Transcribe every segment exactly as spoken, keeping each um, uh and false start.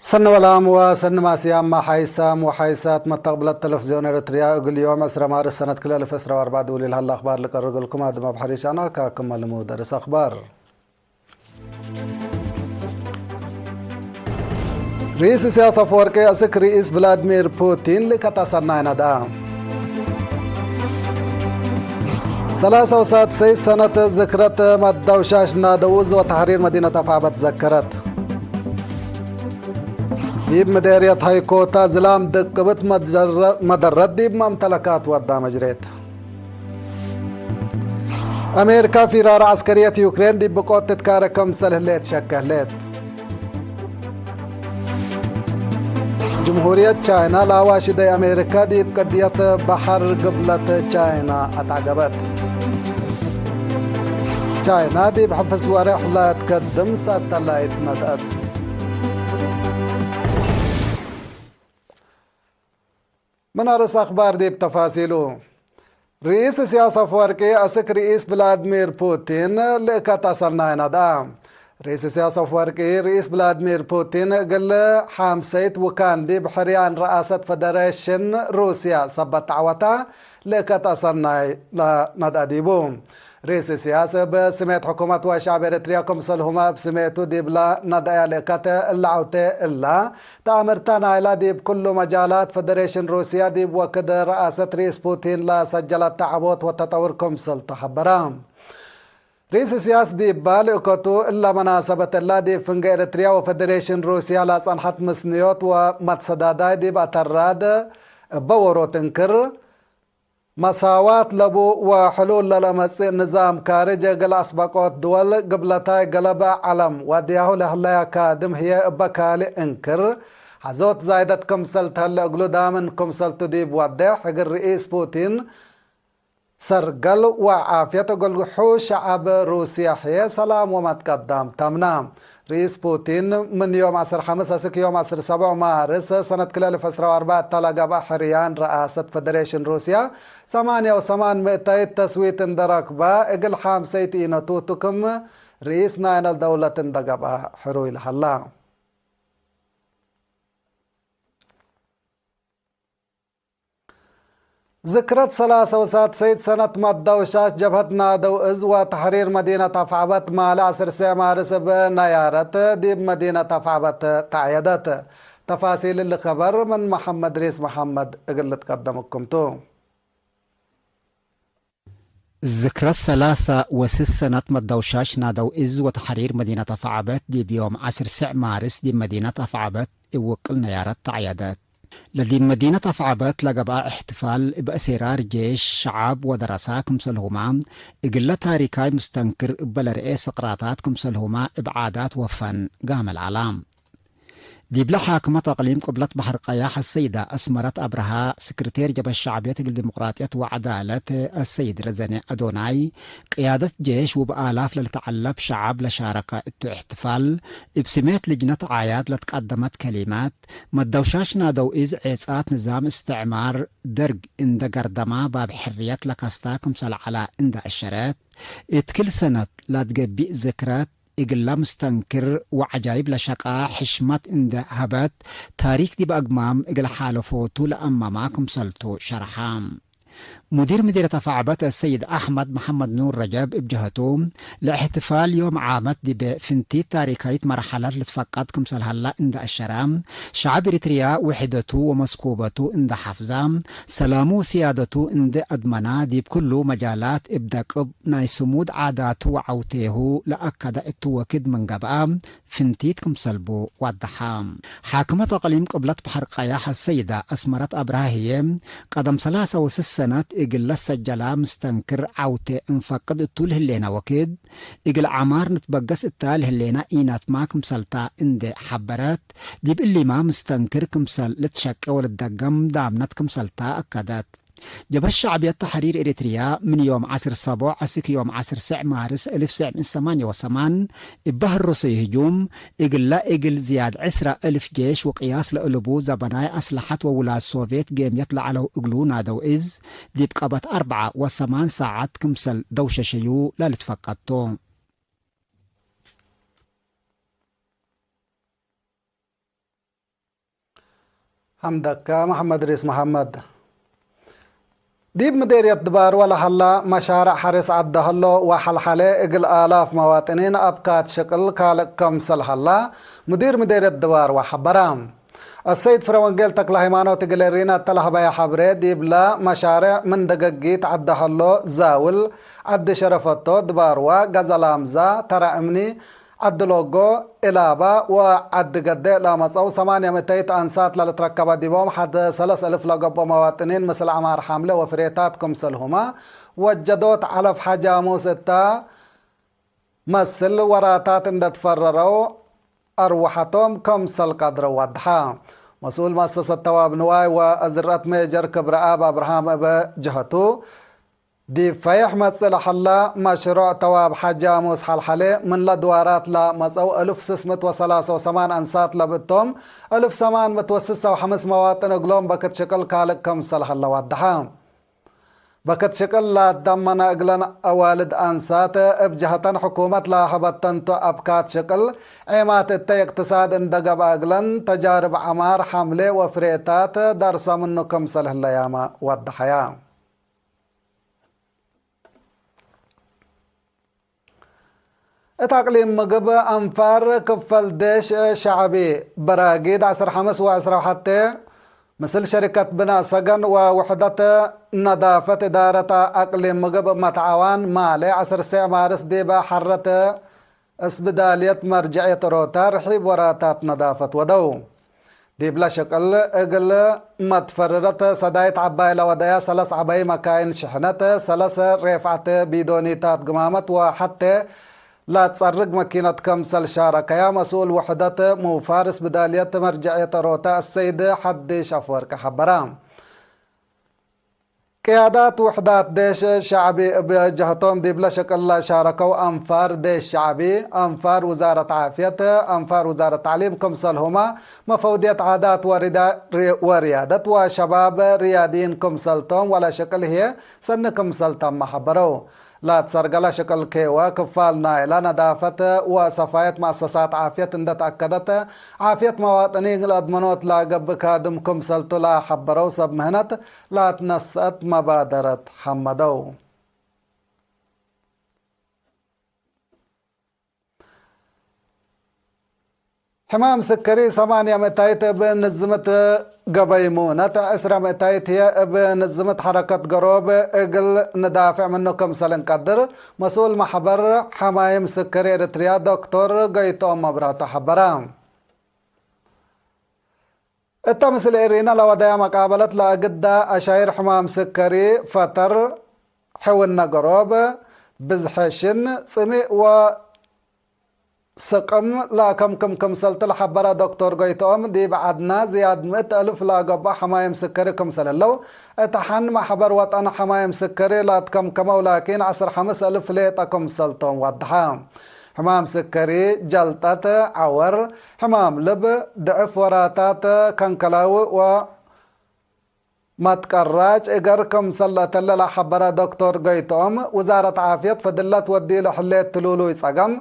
ሰኒ ወላም ወሰኒ ማስያም ሓይሳም ወሓይሳት መተቅብለት ተለፍዝዮን ኤረትርያ፣ እግል ዮም ዕስረ ማርስ ሰነት ክልኤ አልፍ ዕስረ ወአርበዕ ድውል ለሀለ አክባር ልቀርብ እግልኩም። አድም አብ ሐሪሽ አና ካክመ ልሙድ አርስ አክባር። ርኢስ እስያስ አፈወርቂ አስክ ርኢስ ቭላድሚር ፑቲን ልእከት አሰናይ ነድአ። ሰላሳ ወሳድሰይት ሰነት ዝክረት መዳውሻሽ ናደው እዝ ወተሕሪር መዲነት አፍዐበት ዘከረት። ዲብ ምዴርየት ሀይኮታ ዝላም ድቅብት መደረ-፣ መደረት ዲብ መምተለካት ወዳ መጅሬት። አሜሪካ ፊራር ዐስከርየት ዩክሬን ዲብ ብቆት ትትካረ ክምሰል ህሌት ሸከ ህሌት። ጅምሁርየት ቻይና ለአዋሽደይ አሜሪካ ዲብ ቅድየት በሐር ግብለት ቻይና አትዐገበት። ቻይና ዲብ ሕፍስ ወሬሕ ለትከድም ሳተላይት ነድአት። ምን አርስ አክባር ዲብ ተፋሲሉ። ርኢስ እስያስ አፍወርቂ አስክ ርኢስ ቭላድሚር ፑቲን ልእከት አሰናይ ነድአ። ርኢስ እስያስ አፍወርቂ፣ ርኢስ ቭላድሚር ፑቲን እግል ሓምሰይት ውካን ዲብ ሕርያን ረአሰት ፈደሬሽን ሩስያ ሰበት ዐወታ ልእከት አሰናይ ነድአ ዲቡ። ርኢስ እስያስ እብ ስሜት ሕኩመት ወሸዕብ ኤረትርያ ክምሰልሁመ እብ ስሜቱ ዲብለ ነድአያ ልእከት እለ ዐውቴ እለ፣ ተአምርተ ናይላ ዲብ ኩሉ መጃላት ፈደሬሽን ሩስያ ዲብ ወክድ ረአሰት ርኢስ ፑቲን ለሰጀለት ተዐቦት ወተጠውር ክምሰልቱ ሐበረ። ርኢስ እስያስ ዲባ ልእከቱ እለ መናሰበት እለ ዲብ ፍንጌ ኤረትርያ ወፈደሬሽን ሩስያ ለጸንሐት ምስንዮት ወመትሰዳዳይ ዲብ አተራድ እበ ዎሮት እንክር፣ መሳዋት ለቡ ወሕሉል ለለመጽእ ንዛም ካርጅ እግል አስበቆት ድወል ግብለታይ ገለበ ዐለም ወድያሁ ለህለያ ካድም ህዬ እበ ካልእ እንክር ሐዞት ዛይደት ክምሰል ተህለ እግሉ ዳምን ክምሰልቱ ዲብ ወዴሕ፣ እግል ርኢስ ፑቲን ሰርገል ወዓፍየት እግልሁ ሸዐብ ሩስየ ህዬ ሰላም ወመትቀዳም ተምነ። ርኢስ ፑቲን፣ ምን ዮም ዐስር ሐምስ አስክ ዮም ዐስር ሰቡዕ ማርስ ሰነት ክልኤ አልፍ ዕስራ ወአርበዕ እተ ለገብአ ሕርያን ረአሰት ፈደሬሽን ሩስያ፣ ሰማንያ ወሰማን ምእተይት ተስዊት እንደ ረክበ፣ እግል ሓምሰይት ኢነቱ ቱ ክም ርኢስ ናይነ ደውለት እንደ ገብአ ሕሩይ ለሀላ። ዝክረት ሰላሳ ወሳድሰይት ሰነት መዳውሻት ጀብሀት ናደው እዝ ወተሕሪር መዲነት አፍዐበት፣ ማለ ዐስር ሰዕ ማርስ እብ ነያረት ዲብ መዲነት አፍዐበት ተዐየደት። ተፋሲል እሊ ከበር ምን መሐመድ ሪስ መሐመድ እግል ልትቀደም እኩም ቱ። ዝክረት ሰላሳ ወስስ ሰነት መዳውሻሽ ናደው እዝ ወተሕሪር መዲነት አፍዐበት ዲብ ዮም ዐስር ሰዕ ማርስ ዲብ መዲነት አፍዐበት እብ ውቅል ነያረት ተዐየደት። ለዲብ መዲነት አፍዐበት ለገብአ እሕትፋል እብ አሴራር ጄሽ፣ ሸዓብ ወደረሳ ክምሰልሁመ፣ እግለ ታሪካይ ምስተንክር እበ ለርኤ ስቅራታት ክምሰልሁመ እብ ዓዳት ወፈን ጋመ ለዐላ። ዲብለ ሓክመት አቅሊም ቅብለት በሐር ቀያሕ አሰይደ አስመረት አብርሃ፣ ስክርቴር ጀብሀት ሸዕብየት እግል ዲሞቅራጥየት ወዐዳለት አሰይድ ረዘነ አዶናይ፣ ቅያደት ጄሽ ውብ አላፍ ለልትዐለብ ሸዓብ ለሻረከ እቱ እሕትፋል፣ እብ ስሜት ልጅነት ዓያድ ለትቀደመት ከሊመት፣ መደውሻሽ ናደው እዝ ዔጻት ንዛም እስትዕማር ደርግ እንደ ገርደማ ባብ ሕርየት ለከስታ ክምሰል ዐላ እንደ አሸረት፣ እት ክል ሰነት ለትገቢእ ዝክረት እግለ ምስተንክር ወዐጃይብ ለሸቃ ሕሽመት እንደ ሀበት፣ ታሪክ ዲብ አግማም እግል ሓለፎቱ ለአመማ ክምሰልቱ ሸርሐ። ሙዲር ምዲረት አፍዐበት አሰይድ አሕመድ መሐመድ ኑር ረጀብ እብ ጀሀቱ፣ ለእሕትፋል ዮም ዓመት ዲብ ፍንቲት ታሪካይት መርሐለት ልትፈቀድ ክምሰል ሀላ እንደ አሸረ፣ ሸዐብ ኤሪትርያ ውሕደቱ ወመስኩበቱ እንደ ሐፍዛ፣ ሰላሙ ወስያደቱ እንደ አድመና፣ ዲብ ክሉ መጃላት እብ ደቅብ ናይ ስሙድ ዓዳቱ ወዐውቴሁ ለአከደ እቱ ወክድ ምን ገብአ፣ ፍንቲት ክምሰል ቡ ወደሐ። ሓክመት አቅሊም ቅብለት በሐር ቀያሕ አሰይደ አስመረት አብርሃ ህዬ፣ ቀደም ሰላሳ ወስስ ሰነት እግል ለሰጀላ ምስተንክር ዐውቴ እንፈቅድ እቱ ለህሌነ ወክድ፣ እግል ዐማር ንትበገስ እታ ለህሌነ ኢናትማ ክምሰልታ እንዴ ሐበረት፣ ዲብ እሊማ ምስተንክር ክምሰል ልትሸቄ ወልትደገም ዳምነት ክምሰልታ አከደት። ጀብሀት ሸዕብየት ተሕሪር ኤሪትርያ ምን ዮም ዐስር ሰቦዕ አስክ ዮም ዐስር ሰዕ ማርስ እልፍ ሰዕ ምን ሰማንየ ወሰማን እበ ሀረሰዩ ህጁም፣ እግለ እግል ዝያድ ዕስረ እልፍ ጄሽ ወቅያስ ለእልቡ ዘበናይ አስለሐት ወውላድ ሶቬት ጌምየት ለዐለው እግሉ ናደው እዝ፣ ዲብ ቀበት አርበዐ ወሰማን ሳዐት ክምሰል ደውሸሸዩ ለልትፈቀድ ቱ። ሐምደከ መሐመድ ሪስ መሐመድ። ዲብ ምዴርየት ድባርወ ለሀላ መሻርዕ ሐርስ ዐድ ሀሎ ወሐልሐለ እግል አላፍ መዋጥኒን አብካት ሽቅል ካልእ ከምሰል ሀላ፣ ሙዲር ምዴርየት ድባርወ ሐበረ። አሰይድ ፍረወንጌል ተክለሃይማኖት እግል ኤሪና እተ ለሀበየ ሐብሬ፣ ዲብለ መሻርዕ ምን ደገጊት ዐድ ሀሎ፣ ዛውል፣ ዐድ ሸረፈቶ፣ ድባርወ፣ ገዘላምዛ፣ ተረ እምኒ፣ ዐድ ሎጎ፣ እላባ ወዐድ ገዴ ለመጸው ሰማንየ ምእተይት አንሳት ለልትረከበ ዲቦም ሐድ ሰለስ እልፍ ለገብኦ መዋጥኒን ምስል ዐማር ሐምሌ ወፍሬታት ክምሰልሁመ ወጀዶት ዐለፍ ሐጃሙስ እተ መስል ወራታት እንደ ትፈረረው አርወሐቶም ከምሰል ቀድረው ወድሐ። መስኡል መአሰሰት ተዋብ ንዋይ ወአዝርአት ሜጀር ክብረአብ አብርሃም እበ ጀሀቱ፣ ዲብ ፈይሕ መጽእ ለሐላ መሽሮዕ ተዋብ ሐጂ አሙስ ሐልሐሌ፣ ምን ለድዋራት ለመጸው እልፍ ስስ ምእት ወሰላሰ ወሰማን አንሳት ለብእቶም፣ እልፍ ሰማን ምእት ወስሳ ወሐምስ መዋጥን እግሎም በክት ሽቅል ካልእ ከምሰል ሀለ ወደሐ። በክት ሽቅል ለአትደመነ እግለን አዋልድ አንሳት፣ እብ ጀሀተን ሕኩመት ለሀበተንቱ አብካት ሽቅል፣ ዔማት እተ እቅትሳድ እንደ ገብአ እግለን፣ ተጃርብ ዐማር ሐምሌ ወፍሬታት ደርሰ ምኑ ክምሰል ህለያመ ወደሐያ። እት አቅሊም ምግብ አንፋር ክፈል ዴሽ ሸዕቢ በራጊድ ዐስር ሐምስ ወዐስራ ወሐቴ ምስል ሸሪከት ብናእ ሰገን ወውሕደት ነዳፈት እዳረት አቅሊም ምግብ መትዓዋን ማሌ ዐስር ሴዕ ማርስ ዲበ ሐረት እስብዳልየት መርጀዕየት ሮታ ርሒብ ወራታት ነዳፈት ወደው። ዲብለ ሽቅል እግል መትፈረረት ሰዳይት ዐባይ ለወደያ ሰለስ ዐበይ መካይን ሽሕነት፣ ሰለስ ሬፍዐት ቢዶኒታት ግማመት ወሐቴ ለአትጸርግ መኪነት ከምሰል ሻረከያ መስኡል ውሕደት ሙፋር እስብዳልየት መርጀዕየት ሮታ አሰይድ ሐዲሽ አፍወርቅ ሐበራ። ቅያዳት ውሕዳት ዴሽ ሸዕቢ እብ ጀህቶም ዲብለ ሽቅል ለሻረከው አንፋር ዴሽ ሸዕቢ፣ አንፋር ውዛረት ዓፍየት፣ አንፋር ውዛረት ተዕሊም ክምሰልሁመ መፈውድየት ዓዳት ወሪዳ-፣ ሪ-፣ ወርያደት ወሸባብ ርያድይን ክምሰልቶም ወለሽቅል ህዬ ሰኒ ክምሰል ተመ ሐበረው። ለአትሰርገለ ሽቅል ኬወ ክፋል ናይለ ነዳፈት ወሰፋየት መአሰሳት ዓፍየት እንደ ተአከደት፣ ዓፍየት መዋጥኒን ለአድመኖት ለገብእ ካድም ክምሰልቱ ለሐበረው ሰብ ምህነት ለአትነሰአት መባደረት ሐመደው። ሕማም ስከሪ ሰማንየ ምእታይት እብ ንዝምት ገበይ ሙነት፣ ዕስረ ምእታይት ህዬ እብ ንዝምት ሐረከት ገሮብ እግል ንዳፍዕ ምኑ ክምሰል እንቀድር፣ መስኡል መሕበር ሐማይም ስከሪ ኤረትርያ ዶክቶር ጎይትኦም መብራቱ ሐበረ። እተ ምስል ኤሪና ለወደያ መቃበለት ለአግዳ አሻይር ሕማም ስከሪ፣ ፈተር፣ ሕውነ ገሮብ፣ ብዝሐ ሽን፣ ጽምእ ወ ስቅም ለአከምክም ክምሰልቱ ለሐበረ ዶክቶር ጎይትኦም፣ ዲብ ዐድና ዝያድ ምእት እልፍ ለአገብኦ ሐማይም ስከሪ ክምሰል ህለው፣ እት ሐን መሕበር ወጠን ሐማይም ስከሪ ለአትከምከመው ላኪን ዐስር ሐምስ እልፍ ሌጠ ክምሰልቶም ወደሐ። ሕማም ስከሪ፣ ጀልጠት፣ ዐወር፣ ሕማም ልብ፣ ድዕፍ ወራታት ከንከላዊ ወ መትቀራጭ እገር ክምሰል ለአተለ ለሐበረ ዶክቶር ጎይትኦም፣ ውዛረት ዓፍየት ፈድለት ወዲሉ ሕሌት ትሉሉይ ጸገም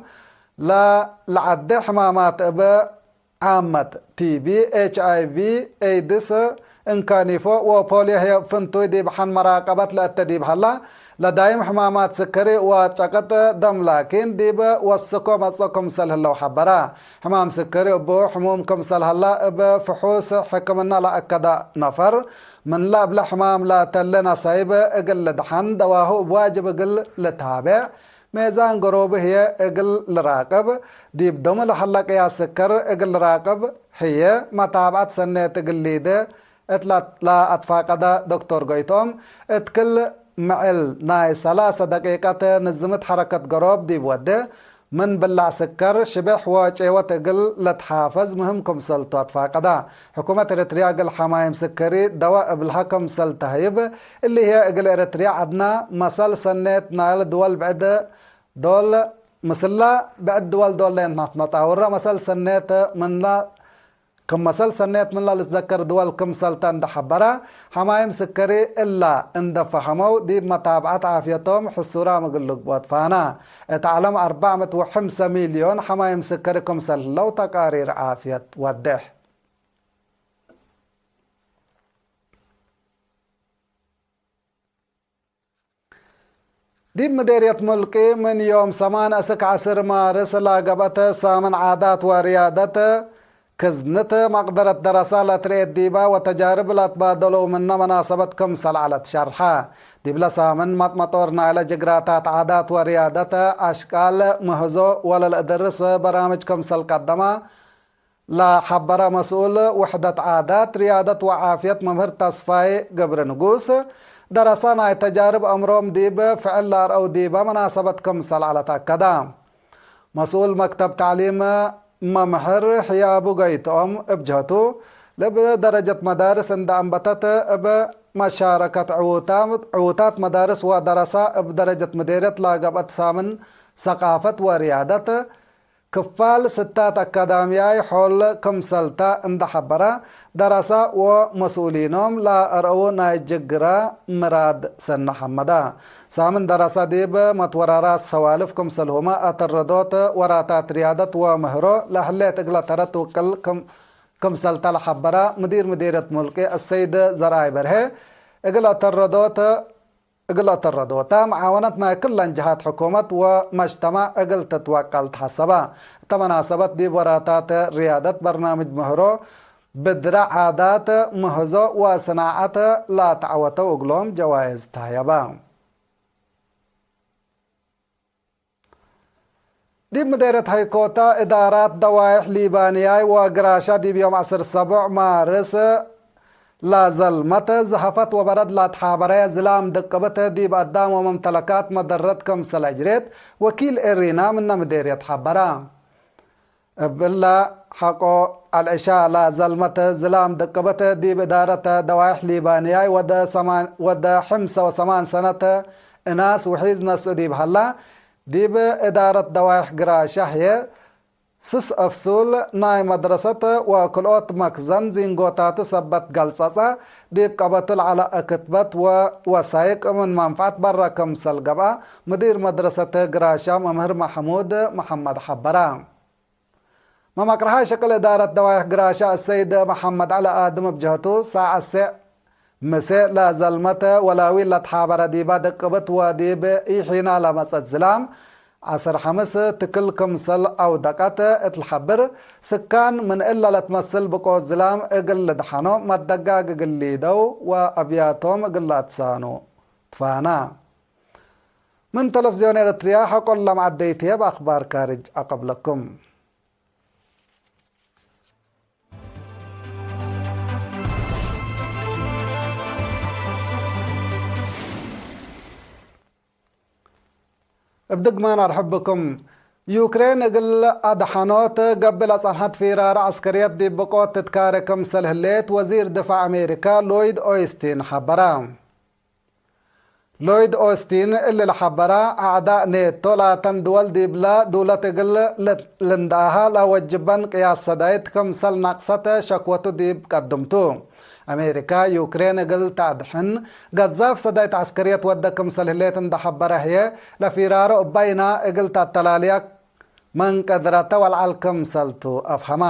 ለለዐዴ ሕማማት እብ ዓመት፣ ቲ ቢ፣ ኤች አይ ቪ፣ ኤይድስ፣ እንካኒፎ ወፖልዮ ህዬ ፍንቱይ ዲብ ሐን መራቀበት ለእተ ዲብ ሀላ፣ ለዳይም ሕማማት ስከሪ ወጨቅጥ ደም ላኪን ዲብ ወስኮ መጽኦ ክምሰል ህለው ሐበረ። ሕማም ስከሪ እቡ ሕሙም ክምሰል ሀላ እብ ፍሑስ ሕክምና ለአከደ ነፈር፣ ምንለ እብለ ሕማም ለአተሌ ነሳይብ እግል ልድሐን፣ ደዋሁ እብ ዋጅብ እግል ልትሃቤዕ፣ ሜዛን ገሮቡ ህዬ እግል ልራቅብ፣ ዲብ ደሙ ለሀለ ቅያስ ስከር እግል ልራቅብ ህዬ መታብዐት ሰኔት እግል ሊዴ እት ለአትፋቀደ ዶክቶር ጎይትኦም፣ እት ክል ምዕል ናይ ሰላሰ ደቂቀት ንዝምት ሐረከት ገሮብ ዲብ ወዴ፣ ምን ብላዕ ስከር፣ ሽቤሕ ወጨወት እግል ልትሓፈዝ ምህም ክምሰልቱ አትፋቀዳ። ሕኩመት ኤረትርያ እግል ሐማይም ስከሪ ደወ እብልሀ ክምሰል ተህይብ፣ እሊ ህዬ እግል ኤረትርያ ዐድና መሰል ሰኔት ናይለ ድወል ብዕድ ዶል፣ ምስላ ብዕድ ድወል ዶል ለእንትናትመጣውረ መሰል ሰኔት ምንላ ክም መሰል ሰኔት ምን ለልትዘከር ድወል ክምሰልተ እንደ ሐበረ፣ ሐማይም ስከሪ እላ እንደ ፈሀመው፣ ዲብ መታብዐት ዓፍየቶም ሕሱራም እግል ልግብኦ ትፋና። እት ዐለም አርበዕ ምእት ወሐምሰ ሚልዮን ሐማይም ስከሪ ክምሰል ህለው ተቃሪር ዓፍየት ወዴሕ። ዲብ ምዴርየት ሙልቂ ምን ዮም ሰማን እስክ ዐስር ማርስ ላገብአት ሳምን ዓዳት ወርያደት ክዝንት መቅደረት ደረሳ ለትርኤት ዲባ ወተጃርብ ለትባደለው ምነ መናሰበት ክምሰል ዐለት ሸርሐ። ዲብለ ሳምን መጥመጦር ናይለ ጅግራታት ዓዳት ወርያደት አሽቃል ምህዞ ወለልእድርስ በራምጅ ክምሰል ቀደማ ለሐበረ መስኡል ውሕደት ዓዳት፣ ርያደት ወዓፍየት መምህር ተስፋይ ገብረንጉስ፣ ደረሳ ናይ ተጃርብ አምሮም ዲብ ፍዕል ለአርአው ዲበ መናሰበት ክምሰል ዐለት አከደ። መስኡል መክተብ ተዕሊም መምህር ሕያቡ ገይትኦም እብ ጀህቱ፣ ለእብ ደረጀት መዳርስ እንደ አንበተት እብ መሻረከት ዕዉታ-፣ ዕዉታት መዳርስ ወደረሳ እብ ደረጀት ምዴርየት ለገብአት ሳምን ሰቃፈት ወርያደት ክፋል ስታት አካዳምያይ ሖል ክምሰልታ እንደ ሐበረ፣ ደረሳ ወመስኡሊኖም ለአርአው ናይ ጅግረ ምራድ ሰነ ሐመደ። ሳምን ደረሳ ዲብ መትወራራት ሰዋልፍ ክምሰልሁመ አተረዶት ወራታት ርያደት ወምህሮ ለህሌት እግለ ተረት ውቅል ክም-፣ ክምሰልተ ለሐበረ ሙዲር ምዲርየት ሙልቂ አሰይድ ዘርአይ በርሄ፣ እግል አተረዶት እግል አተረዶተ መዓወነት ናይ ክለን ጀሃት ሕኩመት ወመጅተማዕ እግል ትትወቀል ተሐሰበ። እተ መናሰበት ዲብ ወራታት ርያደት በርናምጅ ምህሮ ብድረ ዓዳት፣ ምህዞ ወሰናዐት ለተዐወተው እግሎም ጀዋይዝ ተሀየበ። ዲብ ምዴርየት ሀይኮታ እዳራት ደዋይሕ ሊባንያይ ወግራሻ ዲብ ዮም ዐስር ሰቡዕ ማርስ ለዘልመት ዘሀፈት ወበረድ ለትሓበረየ ዝላም ድቅብት ዲብ አዳም ወመምተለካት መደረት ክምሰል አጅሬት ወኪል ኤሪና ምነ ምዴርየት ሐበረ። እብለ ሐቆ አልዕሻ ለዘልመት ዝላም ድቅብት ዲብ እዳረት ደዋይሕ ሊባንያይ ወደ ሰማን-፣ ወደ ሕምሰ ወሰማን ሰነት እናስ ውሒዝ ነስእ ዲብ ሀላ፣ ዲብ እዳረት ደዋይሕ ግራሻ ህዬ፣ ስስ አፍሱል ናይ መድረሰት ወክልኦት መክዘን ዚንጎታቱ ሰበት ገልጸጸ፣ ዲብ ቀበቱ ለዐለ እክትበት ወወሳይቅ ምን መንፈዐት በረ ክምሰል ገብአ፣ ምዲር መድረሰት ግራሻ መምህር መሕሙድ መሐመድ ሐበረ። መመቅርሓይ ሸቅል እዳረት ደዋይሕ ግራሻ አሰይድ መሐመድ ዐሊ አድም እብ ጀህቱ፣ ሳዐት ሴዕ ምሴ ለዘልመት ወላዊን ለትሓበረ ዲባ ድቅብት ወዲብ ኢሒና ለመጸት ዝላም ዐስር ሐምስ ትክል ክምሰል አውደቀት እት ለሐብር፣ ስካን ምን እለ ለትመስል ብቆት ዝላም እግል ልድሐኖ መደጋግ እግል ሊደው ወአብያቶም እግል ለአትሳኑ ትፋና። ምን ተለፍዝዮን ኤረትርያ ሐቆ ለመዐደይት ህዬ በአክባር ካርጅ አቀብለኩም። እብ ድግማን አርሕብኩም። ዩክሬን እግል አድሐኖት ገብእ ለጸንሐት ፊራር ዐስከርየት ዲብ ብቆት ትትካረ ክምሰል ህሌት ወዚር ድፋዕ አሜሪካ ሎይድ ኦይስቲን ሐበረ። ሎይድ ኦስቲን እሊ ለሐበረ፣ አዕዳእ ኔቶ ላተን ድወል ዲብለ ዱለት እግል ልንድአሃ ለወጅበን ቅያስ ሰዳይት ክምሰል ነቅሰት ሸክወቱ ዲብ ቀድምቱ። አሜሪካ፣ ዩክሬን እግል ተአድሕን ገዛፍ ሰዳይት ዐስከርየት ወደ ክምሰል ህሌት እንደ ሐበረ ህዬ፣ ለፊራሮ እባይና እግል ተአተላልያ ምን ቀድረተ ወለዐል ክምሰልቱ አፍሀማ።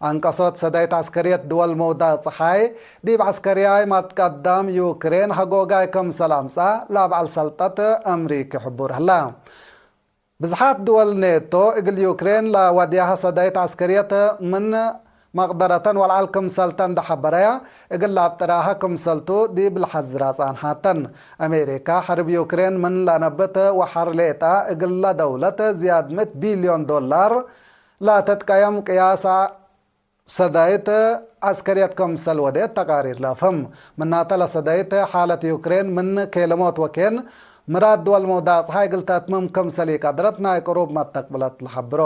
አንቀሶት ሰዳይት ዐስከርየት ድወል መውዳቅ ጸሓይ፣ ዲብ ዐስከርያይ መትቀዳም ዩክሬን ሀጎጋይ ክምሰል አምጽአ ለአብዐል ሰልጠት አምሪኪ ሕቡር ህለ። ብዝሓት ድወል ኔቶ እግል ዩክሬን ለወድያሀ ሰዳይት ዐስከርየት ምን መቅደረተን ወለዐል ክምሰልተ እንደ ሐበረያ፣ እግል ለአብጥራሀ ክምሰልቱ ዲብ ለሐዝራ ጻንሓተን። አሜሪካ፣ ሐርብ ዩክሬን ምን ለአነብት ወሐር ሌጣ እግለ ደውለት ዝያድ ምእት ቢልዮን ዶላር ለትትቀየም ቅያስ ሰዳይት ዐስከርየት ክምሰል ወዴት ተቃሪር ለአፍህም። ምናተ ለሰዳይት ሓለት ዩክሬን ምን ኬለሞት ወኬን ምራድ ድወል መውዳቅ ጸሓይ እግል ተትምም ክምሰል ኢቀድረት ናይ ቅሩብ መተቅብለት ለሐብሮ።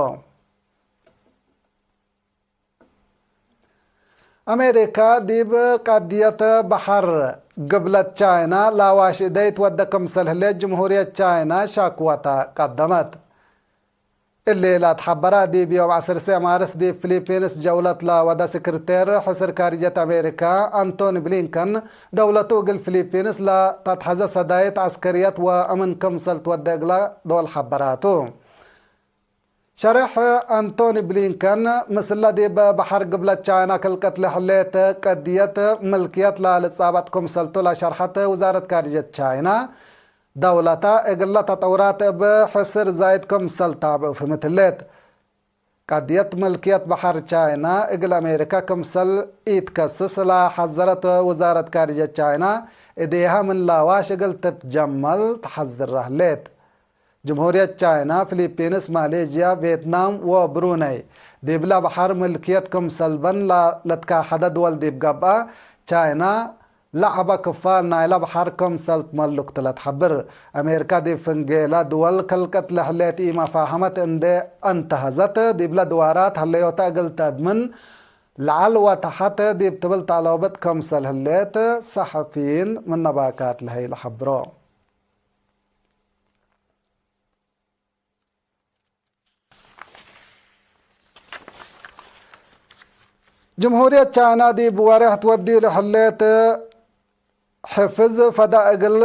አሜሪካ ዲብ ቀድየት በሐር ግብለት ቻይና ለአዋሽ እደይ ትወደ ክምሰል ህሌት ጅምሁርየት ቻይና ሻክወተ ቀደመት። እሊ ለትሐበረ ዲብ ዮም ዐስር ሴዕ ማርስ ዲብ ፊሊፒንስ ጀውለት ለወደ ስክርቴር ሕስር ካርጀት አሜሪካ አንቶኒ ብሊንከን፣ ደውለቱ እግል ፊሊፒንስ ለተትሐዘ ሰዳይት ዐስከርየት ወአምን ክምሰል ትወደ እግለ ዶል ሐበራቱ። ሸሬሕ አንቶኒ ብሊንከን፣ ምስለ ዲብ በሐር ግብለት ቻይና ክልቀት ለህሌት ቀድየት ምልክየት ለልትጻበጥ ክምሰልቱ ለሸርሐት ውዛረት ካርጀት ቻይና፣ ደውለተ እግለ ተጠውራት እብ ሕስር ዛይድ ክምሰል ታብእ ፍህምት ህሌት። ቀድየት ምልክየት በሐር ቻይና እግል አሜሪካ ክምሰል ኢትከስስ ለሐዘረት ውዛረት ካርጅየት ቻይና፣ እዴሃ ምን ላዋሽ እግል ትትጀመል ተሐዝረ ህሌት። ጅምሁርየት ቻይና፣ ፊሊፒንስ፣ ማሌዥያ፣ ቬትናም ወብሩነይ ዲብለ በሐር ምልክየት ክምሰል በን ለ-፣ ለትካሐደ ድወል ዲብ ገብአ፣ ቻይና ለዐበ ክፋል ናይለ በሐር ክምሰል ትመልክ ቱ ለትሐብር። አሜሪካ ዲብ ፍንጌለ ድወል ከልቀት ለህሌት ኢመፋሀመት እንዴ አንተሀዘት፣ ዲብለ ድዋራት ሀለዮተ እግል ተአድምን ለዐል ወተሐት ዲብ ትብል ተአለውበት ክምሰል ህሌት ሰሐፊይን ምን ነባካት ለሀይ ለሐብሮ። ጅምሁርየት ቻይና ዲብ ወሬሕ ትወድዩ ለህሌት ሕፍዝ ፈዳ እግል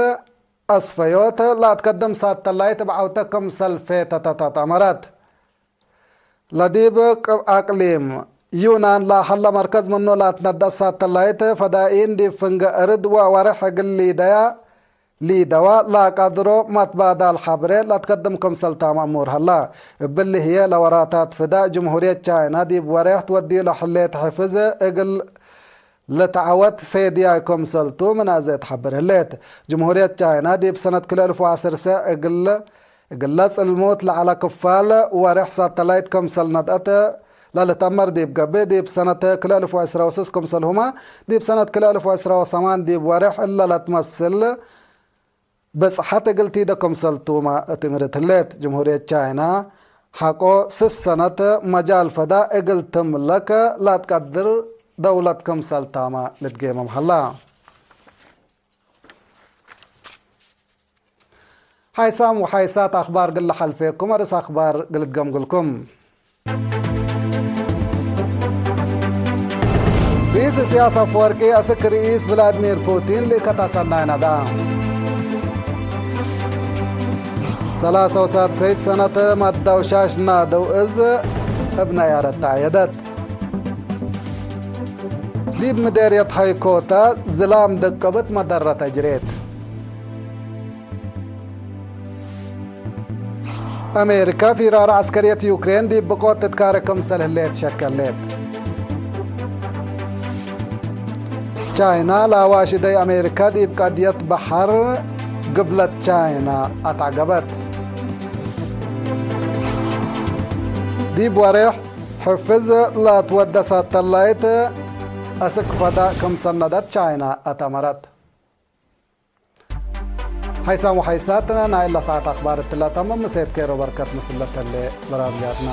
አስፈዮት ለአትከድም ሳተላይት እብ ዐውተ ክምሰል ፌተተት አትአመረት። ለዲብ ቅብ አቅሊም ዩናን ለሀለ መርከዝ ምኑ ለአትነደእ ሳተላይት ፈዳኢን ዲብ ፍንገ እርድ ወወሬሕ እግል ሊደያ ሊደዋ ለቀድሮ መትባዳል ሐብሬ ለትከድም ክምሰል ታመ እሙር ሀላ። እብሊ ህዬ ለወራታት ፍዳ ጅምሁርየት ቻይና ዲብ ወሬሕ ትወድዩ ለህሌት ሕፍዝ እግል ልትዐወት ሴድያይ ክምሰልቱ ምን አዜ ትሐብር ህሌት። ጅምሁርየት ቻይና ዲብ ሰነት ክልኤ እልፍ ወዐሰርተ እግል፣ እግለ ጽልሙት ለዐለ ክፋል ወሬሕ ሳተላይት ክምሰል ነድአት ለልትአመር ዲብ ገብእ፣ ዲብ ሰነት ክልኤ እልፍ ወዕስራ ወስስ ክምሰልሁመ ዲብ ሰነት ክልኤ እልፍ ወዕስራ ወሰማን ዲብ ወሬሕ እለ ለትመስል ብጽሐት እግል ቲደ ክምሰልቱመ እት እምርት ህሌት። ጅምሁርየት ቻይና ሐቆ ስስ ሰነት መጃል ፈዳ እግል ትምለክ ለትቀድር ደውለት ክምሰል ታመ ልትጌመም ሀላ። ሓይሳም ወሓይሳት አክባር እግል ለሐልፌኩም፣ አርእስ አክባር እግል እትገምግልኩም። ርኢስ እስያስ አፈወርቂ አስክ ርኢስ ቭላድሚር ፑቲን ልእከት አሰናይ ነድአ። ሰላሳ ወሳድሰይት ሰነት መደው ሻሽ ናደው እዝ እብ ነያረት ተዐየደት። ዲብ ምዴርየት ሐይኮታ ዝላም ደቀበት መደረት አጅሬት። አሜሪካ ፊራር ዐስከርየት ዩክሬን ዲብ ብቆት ትትካረ ክምሰል ህሌት ሸከሌት። ቻይና ለአዋሽደይ አሜሪካ ዲብ ቀድየት በሐር ግብለት ቻይና አትዐገበት። ዲብ ወሬሕ ሕፍዝ ለትወደ ሳተላይት አስክ ፈዳ ክምሰል ነድአት ቻይና አትአመረት። ሐይሳም ወሐይሳትነ ናይ እለ ሰዓት አክባር እትለ ተምም፣ ምሴት ኬሮ በርከት ምስል ለተሌ በራርያትና።